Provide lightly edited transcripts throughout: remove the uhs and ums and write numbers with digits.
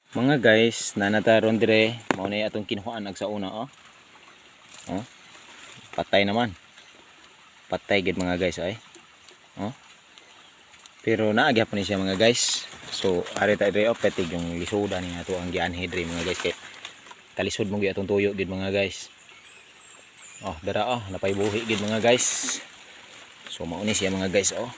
Mga guys, nanata ron dire, mao na atong kinuhaan ag sa una, oh. Oh. Patay naman. Patay gid, mga guys, ay. Oh. Pero naa gyapon ni siya, mga guys. So, ari ta dire, oh, petig yung lisuda ni ato ang gianhi dire, mga guys, kay kalisod mo gyud atong tuyo gid, mga guys. Oh, dara, oh, napay buhi gid, mga guys. So mao ni siya, mga guys, oh.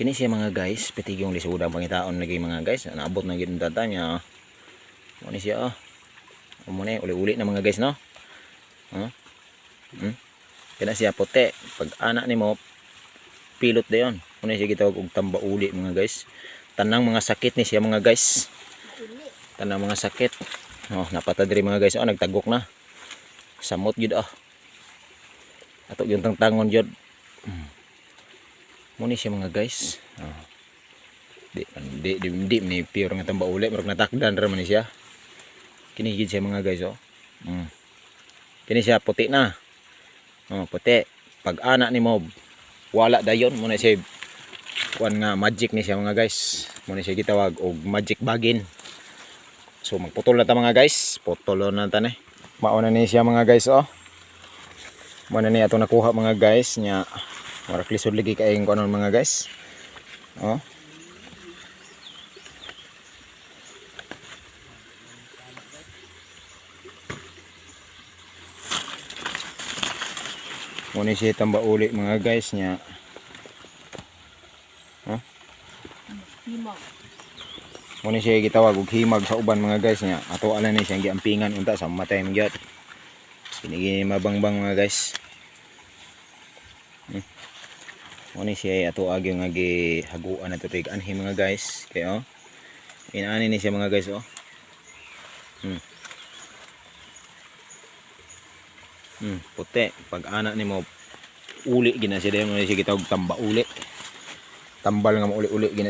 Kini siya, mga guys, petig yung lisuda ang pangitaon lagi, mga guys. Naabot na gid ang tata niya. Oh. Mao ni siya, oh. Amo ni uli-uli na, mga guys, no. Oh. Kina siya puti. Pag ana nimo pilot dayon. Mao ni siya gitawag og tamba uli, mga guys. Tanang mga sakit ni siya, mga guys. Tanang mga sakit. Oh, napata diri, mga guys. Oh, nagtagok na. Samot gyud, ah. Ato yung tangtangon gyud. Mao ni siya, mga guys. Oh. Di di di, di ni pure nga tamba uli, murag natakdan ra man ni siya. Kini gid siya, mga guys, oh. Kini siya puti na. Oh, puti. Pag ana nimo wala dayon mo na siya kuan nga magic ni siya, mga guys. Mo ni siya gitawag og magic bagin. So magputol na ta, mga guys. Putol na ta ni. Mao na ni siya, mga guys, oh. Mao na ni ato nakuha, mga guys, nya. Murag lisod lagi kaayong kuan, mga guys. Oh. Mao ni siya tamba uli, mga guys, nya. Himag. Mao ni siya gitawag og himag sa uban, mga guys, nya. Ato ala ni siya giampingan unta sa matay man gyud. Kini mabangbang, mga guys. Mao ni siya ato agyo nga gihaguan ato tig anhi, mga guys. Kay oh. Inaani ni siya, mga guys, oh. Puti. Pag ana nimo uli gina siya dayon. Mao ni siya gitawag tamba uli. Tambal nga mauli-uli gina.